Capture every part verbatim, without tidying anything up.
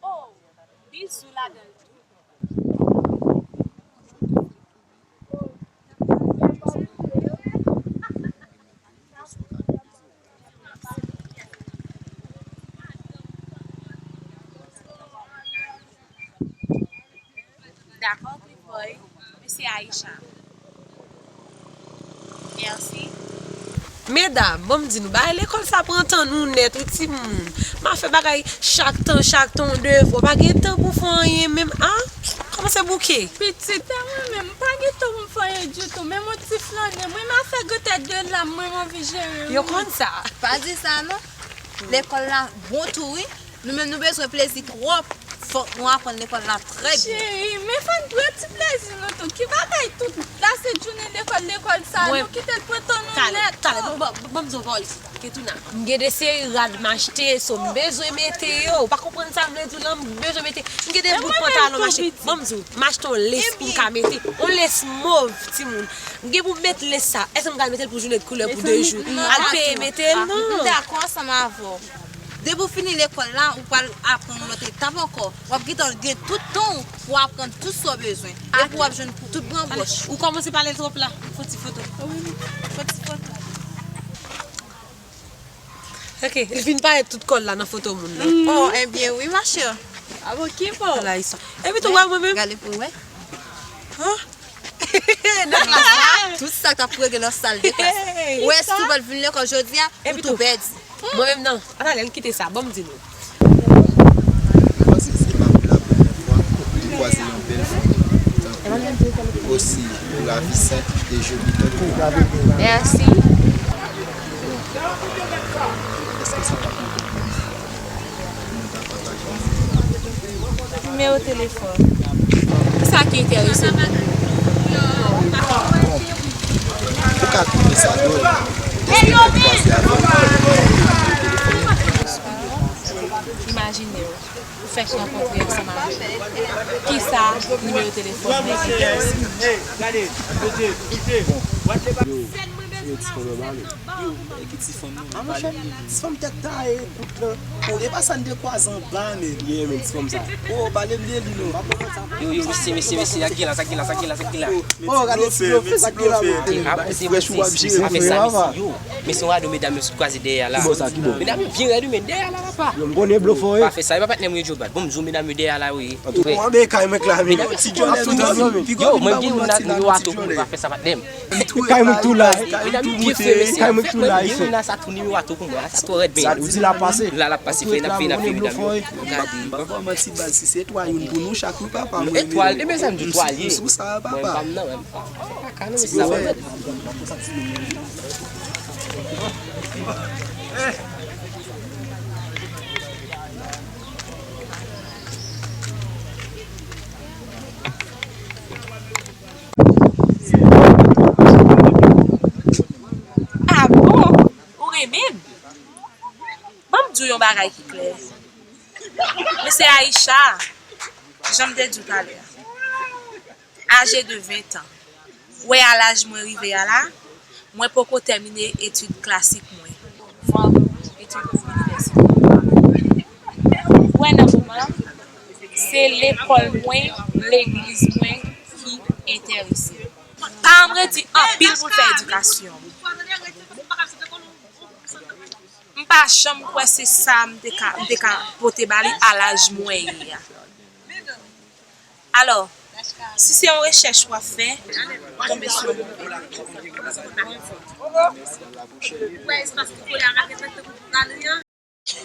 Oh, bizou ladan l tou. Dakò, Cliffboy. Mèsi, Aïcha. Mèsi. Medam, ban m di nou, bagay lekòl sa pran tan nou nèt, wi, timoun. M ap fè bagay chak tan, chak tan, yon devwa. Pa gen tan pou fè anyen menm, a? Kòmanse bouke. Pitit, e mwen menm, m pa gen tan pou m fè anyen ditou. Menm yon ti flannen, mwen, m ap fè gwo tèt de lam, mwen, m anvi jere, wi. Yo konn sa. Pa di sa, non. Lekòl la bon tou, wi. Nou menm nou bezwen plezi twòp. Fòk nou aprann lekòl la trè byen. Cheri, men fò n pran ti plezi nou tou. Ki bagay tout la se jounen lekòl, lekòl sa, nou kite l pran tan nou nèt. Talè, talè, bon, bon, bon, m di w pawòl isi, Ketouna. M gen de seri rad m achte, so m bezwen mete yo. Ou pa konprann sa m vle di w lan, m bezwen mete. M gen de bout pantalon m achte. Bon, m di w, m achte yon lès pou m ka mete. Yon lès mov, timoun. M gen pou m met lès sa. Èske m ka mete l pou jounen de koulè pou de jou? Al peye mete l, non. M dakò ansanm avè w. Depi w fini lekòl la, ou pral aprann yon lòt etap ankò. W ap gentan gen tout tan w pou w aprann tout sa w bezwen. Epi w ap jwenn tout branbòch. Ou kòmanse pale twòp la. Fò ti foto. Fò ti foto. Ok, li vin parèt tout kò l la nan foto moun nan. Oh, ebyen wi, ma chère. A bon, ki pa w? Epi tou wè mwen menm. Gade pou wè. Nan klas la, tout sa k ap regle nan sal de klas. Ou wè, si w pa t vin lekòl jodi a, ou tou pèdi. Mwen menm nan, atalè, n kite sa, ban m di nou. Mwen panse se pa pou la premyè fwa m kwaze yon bèl fanm tankou w, osi ravisant e joli tankou w. Mèsi. Èske sa pa pou w pèmèt nou ta pataje yon nimewo telefòn? Kisa ki enterese w? Bon, ou ka twouve sa dwòl. Èske w ka kwaze avè m? Imajine w, ou fèk rankontre ansanm avè l. Kisa nimewo telefòn nan enterese w? Yo, yo ti fanm nan ba nou. Yo, e ki ti fanm nan ba nou? Ti fanm tèt taye, kout lan. Oh, e pa sa n te kwaze anba, men. Yeah, men ti fanm sa. Oh, pale m de li, non. Yo, yo, mesye, mesye, mesye, sa k gen la, sa k gen la, sa k gen la, sa k gen la. Oh, gade ti blofè, sa k gen la, men. Mesye, mesye, mesye, mesye, yo. Men se yon rado medam yo sot kwaze dèyè a la. Ki bò sa, ki bò? Medam yo byen rèd wi, men dèyè a la papa. Yo, m konnen blofè w ye. Pa fè sa, e pa patnè m yo Joe Bad. Bon, m di w medam yo dèyè a la wi. Antouka, w anbe kay mwen k la, men. Medam yo ti djòlè tou, wi. Yo, mwen gen youn la, nimewo a tou pou mwen, pa fè sa patnè m. Kay mwen k tou la. Medam yo byen fè, mesye. Kay mwen k tou la, wi. Mwen gen youn la, sa tou nimewo a tou pou mwen. Sa twò rèd, men. Ou di l ap pase. La, l ap pase, fè n ap, fè n ap fè medam yo. Gade. M pa fè w manti, baz, si se twa youn pou nou chak, wi, papa. Etwal, e men sa m di w, etwal ye. Sou sa, papa. Mwen pa m nan, mwen pa. Ah bon? Ou renmen m? Ban m di w yon bagay ki klè. Men se Aïcha, jan m te di w talè a. Aje de ven tan. Ou wè a laj mwen rive a la, mwen poko tèmine etid klasik mwen. Fò m etid pou inivèsite. Ou wè nan moman, se lekòl mwen, legliz mwen ki enterese m. Paran m redi anpil pou l fè edikasyon m. M pa janm kwè se sa m te ka, m te ka pote ba li a laj mwen ye a. Alò, si se yon rechèch w ap fè, tonbe sou yon mouvè.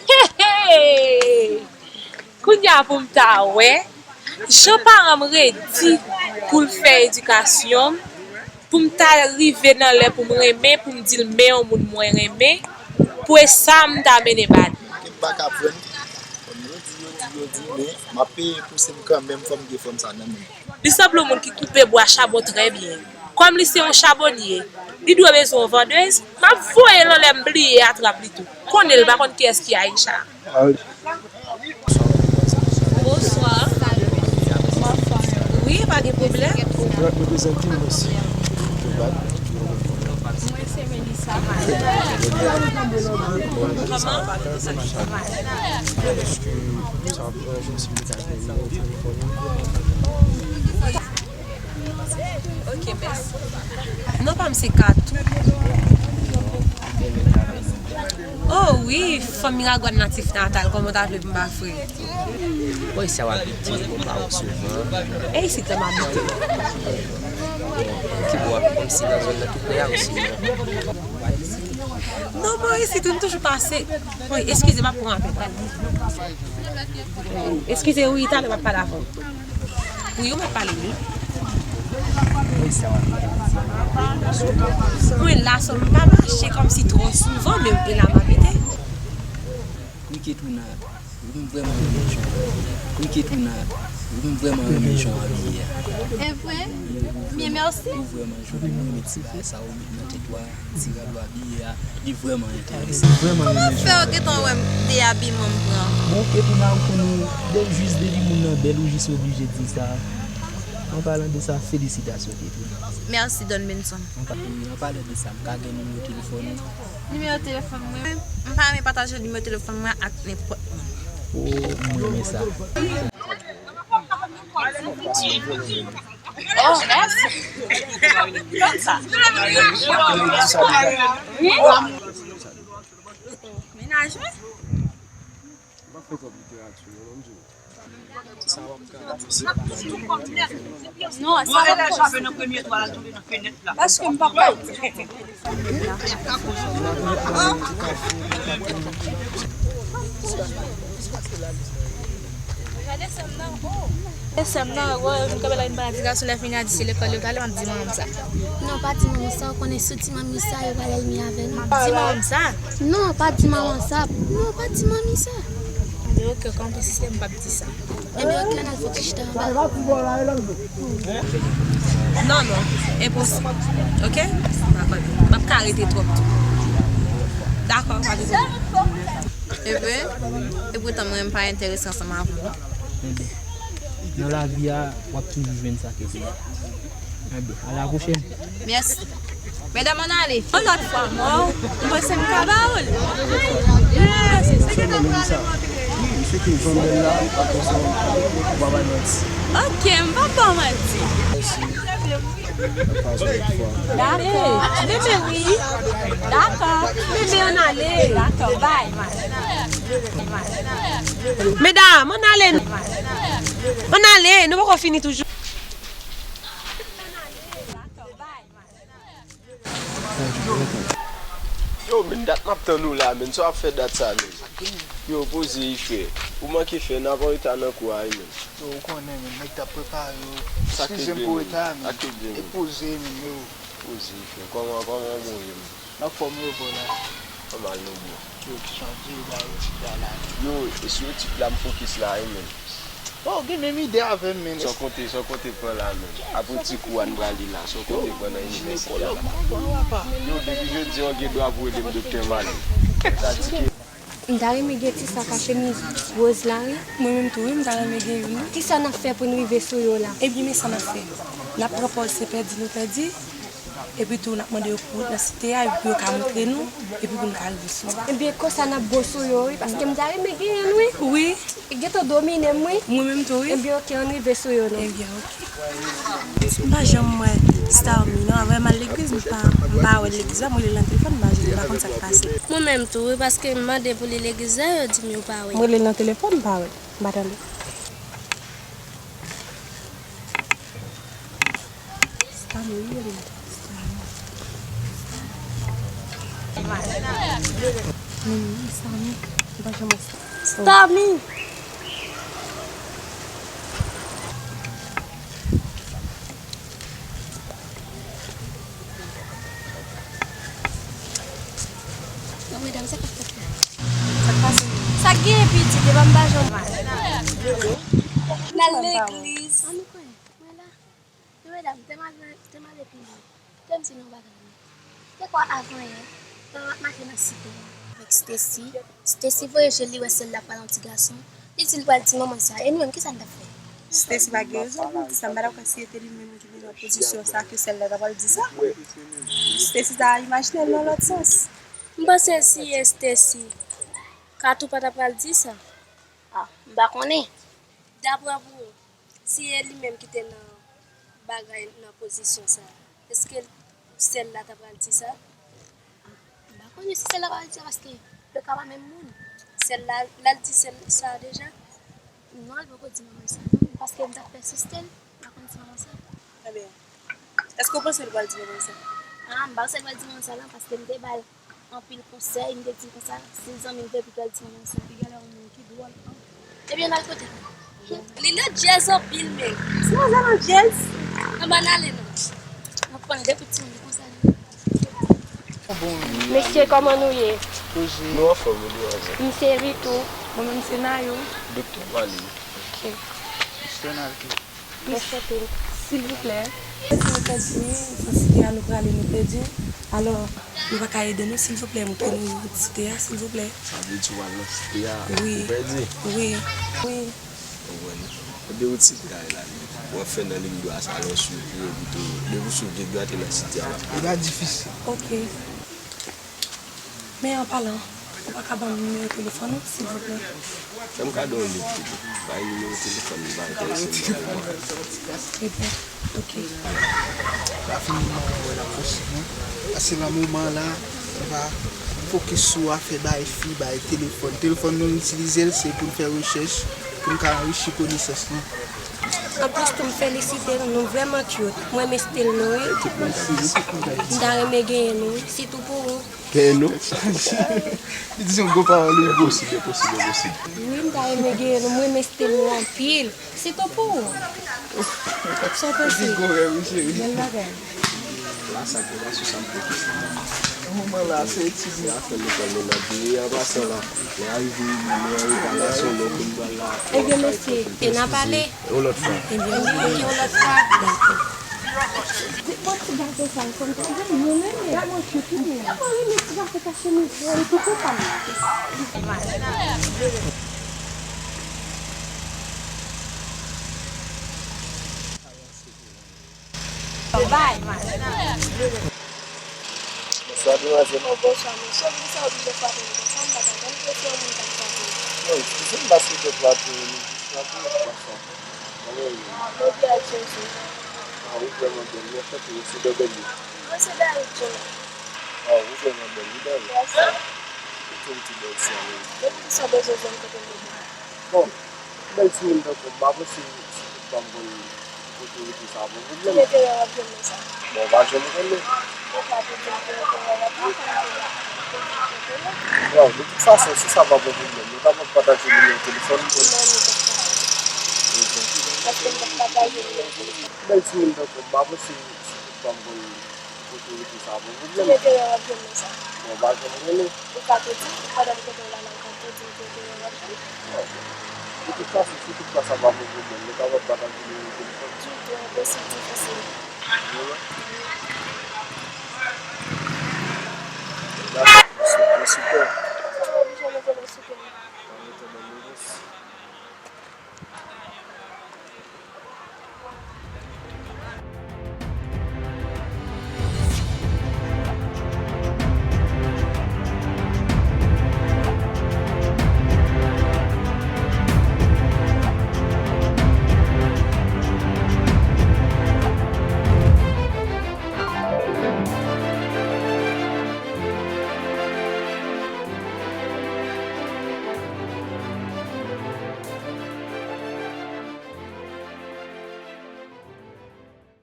Hey, hey! Kounye a pou m ta wè, jan paran m redi pou l fè edikasyon m, pou m ta rive nan lè pou m renmen, pou m di l men yon moun mwen renmen, pou e sa m ta mennen ba li. Gen pa ka pran, kòm yo di, yo di, yo di, men m ap peye pou se m kanmenm, fò m gen fanm sa nan men m. Li sanble yon moun ki koupe bwa chabon trè byen. Kòm li se yon chabonye, li dwe bezwen yon vandèz, m ap voye l anlè m bliye atrap li tou. Konnen l pa konn kiyès ki Aïcha. Bonswa. Wi, pa gen pwoblèm. Ou pral reprezante m, mwen se Joe Bad. Mwen se Melissa. Kòman? Ok, mèsi. Non pa m se Katou. Oh wi, fanm Miragwàn natif natal, kòman w ta vle pou m pa fre? Bò isi a w abite, bon, pa wè w souvan. E isit la m abite. Ki bò? Kòmsi nan zòn nan tou pre a osi? Non, bò isit tou, m toujou pase. Wi, eskize, m ap pran apèl. Eskize, wi, talè m ap pale avè w. Wi, ou mèt pale, wi. Mwen la, sò m pa mache kòmsi twò souvan, men e la m abite. Wi, Ketrina, m vrèman renmen jan. Wi, Ketrina, m vrèman renmen jan w abiye a. E vre? Byen, mèsi. Ou vrèman joli, mwen renmen ti bagay sa ou met nan tèt ou a. Ti rad ou abiye a, li vrèman enteresan. Kòman fè w gentan wè m de abiman m pran? Bon, Ketrina, ou konnen, de, jis depi moun nan bèl, ou jis oblije di sa. An palan de sa, felisitasyon, Ketrina. Mèsi, Don Benson. An pa-, an palan de sa, m ka gen nimewo telefòn ou? Nimewo telefòn mwen? M pa renmen pataje nimewo telefòn mwen ak nenpòt moun. O, m renmen sa. Oh, mèsi. Konsa. Wi. Mennaj mwen? Non, sa pa pòs. Paske m pa pòs. Gade sè m nan, oh. E sè m nan, wè, m kanpe la, vin pale a ti gason, lè fini a di se lekòl yo prale, m ap di manman m sa. Non, pa di manman sa, ou konnen si w di manmi sa, yo pral ènmi avè nou. M ap di manman m sa. Non, pa di manman sa. Non, pa di manmi sa. Anben, ok, kòm ou ensiste, m p ap di sa. Ebyen, ok, ann al fè ti chita anba. Non, non, enposib. Ok? M ap ka rete twòp tou. Dakò, pa gen pwoblèm. E vre? E poutan, mwen, m pa enterese ansanm avè w, non. Enben, nan lavi a, w ap toujou jwenn sa ke se. Enben, a la pwochèn. Mèsi. Medam, ann ale. Yon lòt fwa, mwen, m panse m ka ba ou l. Misye te vann bèl la, apre sa, ou pa bay manti. Ok, m p ap ba w manti. Mèsi. N ap pase yon lòt fwa. Dakò. Bebe, wi. Dakò. Bebe, ann ale. Dakò, bay. Medam, ann ale. Ann ale, nou poko fini toujou. Yo, men dat m ap tann ou la, men sa w ap fè dat sa, men. Yo, poze wi, frè. Ou manke fè, n ap an reta nan kou a wi, men. Yo, ou konnen, men, nèg t ap prepare yo. Eskize m pou reta, men. E poze, men, yo. Poze wi, frè. Kòman, kòman w ye, men? Anfòm yo, bò la. Anfòm al non, bro. Yo, ki jan w di, ba yo ti bagay la. Yo, e sou etid la m fokis la wi, men. Oh, gen menm ide avè m, men. Sa w konte, sa w konte pran la, men. Apre ti kou a n prale la, sa w konte pran nan inivèsite a la. Yo, depi jodi a, w gen dwa pou w rele m Doktè Mali. Sa di ke. M ta renmen gen ti sak a chemiz woz la, wi. Mwen menm tou, wi, m ta renmen gen youn, wi. Kisa n ap fè pou n rive sou yo la? Ebyen, men sa n ap fè. N ap pran pòz se pèdi nou pèdi. Epi tou, n ap mande yo pou wout nan site a, epi pou yo ka montre nou, epi pou n ka rive sou yo. Ebyen, konsa n ap bon sou yo, wi, paske m ta renmen genyen l, wi. Wi. Li gentan domine m, wi. Mwen menm tou, wi. Ebyen, oke, ann rive sou yo, non. Ebyen, oke. M pa janm wè Starmy, non. Avè m al legliz, m pa, m pa wè l legliz la, m rele l nan telefòn, m pa jwenn, m pa konn sa k pase. Mwen menm tou, wi, paske m mande pou li legliz la, yo di m yo pa wè. M rele l nan telefòn, m pa wè. M pa tande. Stami, wi, wi, Stami. Stami. Stami. Bon, medam, sa k ap fèt la? Sa k pase? Sa k genyen, pitit? Epa m pa janm. N al legliz. An nou kwè? Mwen la. Men medam, te m al, te m al epi li. Te m di nou yon bagay, wi. Te kwè avan yè, mwen ap mache nan site a avèk Stacy. Stacy voye je l, li wè sèl la pral yon ti gason. Li di l pral di manman sa. E nou menm, kisa n t ap fè? Stacy pa gen rezon pou l di sa, m pa dakò si se te li menm ki te nan pozisyon sa ke sèl la ta pral di sa. Stacy ta imajine l nan lòt sans. M panse si e Stacy, Katou pa ta pral di sa. Ah, m pa konnen. Daprè pou ou, si e li menm ki te nan bagay nan pozisyon sa, èske sèl la ta pral di sa? M pa konnen si sèl la pral di sa paske yo ka pa menm moun. Sèl la, l al di sèl sa deja? Non, l poko di manman l sa non, paske m t ap pèsiste l, m pa konn si manman sa. Ebyen, èske w panse l pral di manman l sa? Ah, m pa panse l pral di manman sa non, paske m te ba l anpil konsèy, m te di l konsa, si l zanmi l vre pou l pral di manman l sa. Li genlè yon moun ki dwòl, an. Ebyen, n al kote l. Li nan djèz anpil, men. Si manzè nan djèz? Anba n ale non. Mwen konnen depi ti moun konsa li. Mesye, kòman nou ye? Nou anfòm, nou anfòm. M se Ritou. Mwen menm se Nayou. Doktè Marlin. Ok. Sè Nayou. Silvouplè. Si nou pèdi, nan site a nou prale, nou pèdi. Alò, nou pa ka ede nou, silvouplè, montre nou site a, silvouplè. Sa vle di w al nan site a, wi, ou pèdi? Wi, wi. Konprann? Ebyen, ou site a la, w ap fè nan liy dwat sa, lè w swiv li, epi tou, depi w swiv liy dwat, e nan site a w ap. Li pa difisil. Ok. Men an palan, ou pa ka ban m nimewo telefòn ou, silvouplè? Fè m kado yon minit pito. Bay nimewo telefòn li, bay telefòn li. Ebyen, ok. La fini, m wè l ap posib, non. Paske nan moman la, nou pa fokis sou afè bay fi, bay telefòn. Telefòn nou itilize l, se pou n fè rechèch, pou n ka anrichi konesans nou. Anplis tou, m felisite nou, nou vrèman cute. Mwen renmen stil nou, wi. M ta renmen genyen nou, wi. Sitou pou ou. Genyen nou. Li di yon gwo pawòl, wi. Enposib, enposib, enposib. Wi, m ta renmen genyen nou. Mwen renmen stil nou anpil. Sitou pou ou. Sa w panse? Bèl bagay. La, sa k pase, sa m poko. Nan moman la, se etidye afè lekòl nou nan peye, an pasan la, lè arive, lè repalasyon, lè konn pral la. Ebyen, mesye, e n a pale. Yon lòt fwa. Ebyen, ok, yon lòt fwa. Dakò. Bon, ti gato sa, konn pa gen, mwen menm, mwen renmen ti gato sa, chemiz, li tou kontan. Bay. Bonswa, demwazèl. Oh, bonswa, mesye. Poukisa w oblije frape m konsa? M pa t atann ke se yon moun k ap frape m. Non, eskize m paske te frape w, li jis frape w konsa. Anmwey. Mwen byen ak Jezi. Ah, ou vrèman bèl. Mwen chante, ou se Bèbèli. Mwen se Dayou Junior. Ah, ou vrèman bèl, wi, Dayou. Mèsi. Ou tou, ou tou bèl, sè mwen. Men poukisa w bezwen jwenn kote m ye? Bon, bèl timoun tankou m, m pa panse si tout fanm konn kote rete sa pa pwoblèm. Ki enterè w ap jwenn nan sa? Bon, w pa janm konnen. Ou pa te di m ki enterè w ap jwenn, sa m te la. Bon, de tout fason, si sa pa pwoblèm, nou kapab pataje nimewo telefòn pou n. Non, nou p ap ka. Paske m p ap pataje nimewo telefòn. Bèl timoun tankou m, m pa panse si tout fanm konn kote rete sa pa pwoblèm. Ki enterè w ap jwenn nan sa? Bon, w pa janm konnen. Ou ka tou di m, pandan m kenbe w la la, ou ka tou di m ki enterè w ap jwenn. De tout fason, si tout fwa sa pa pwoblèm, nou kapab pataje nimewo telefòn. Ditou, enposib, difisil. Vrèman? Wi. Dakò, sipè, sipè.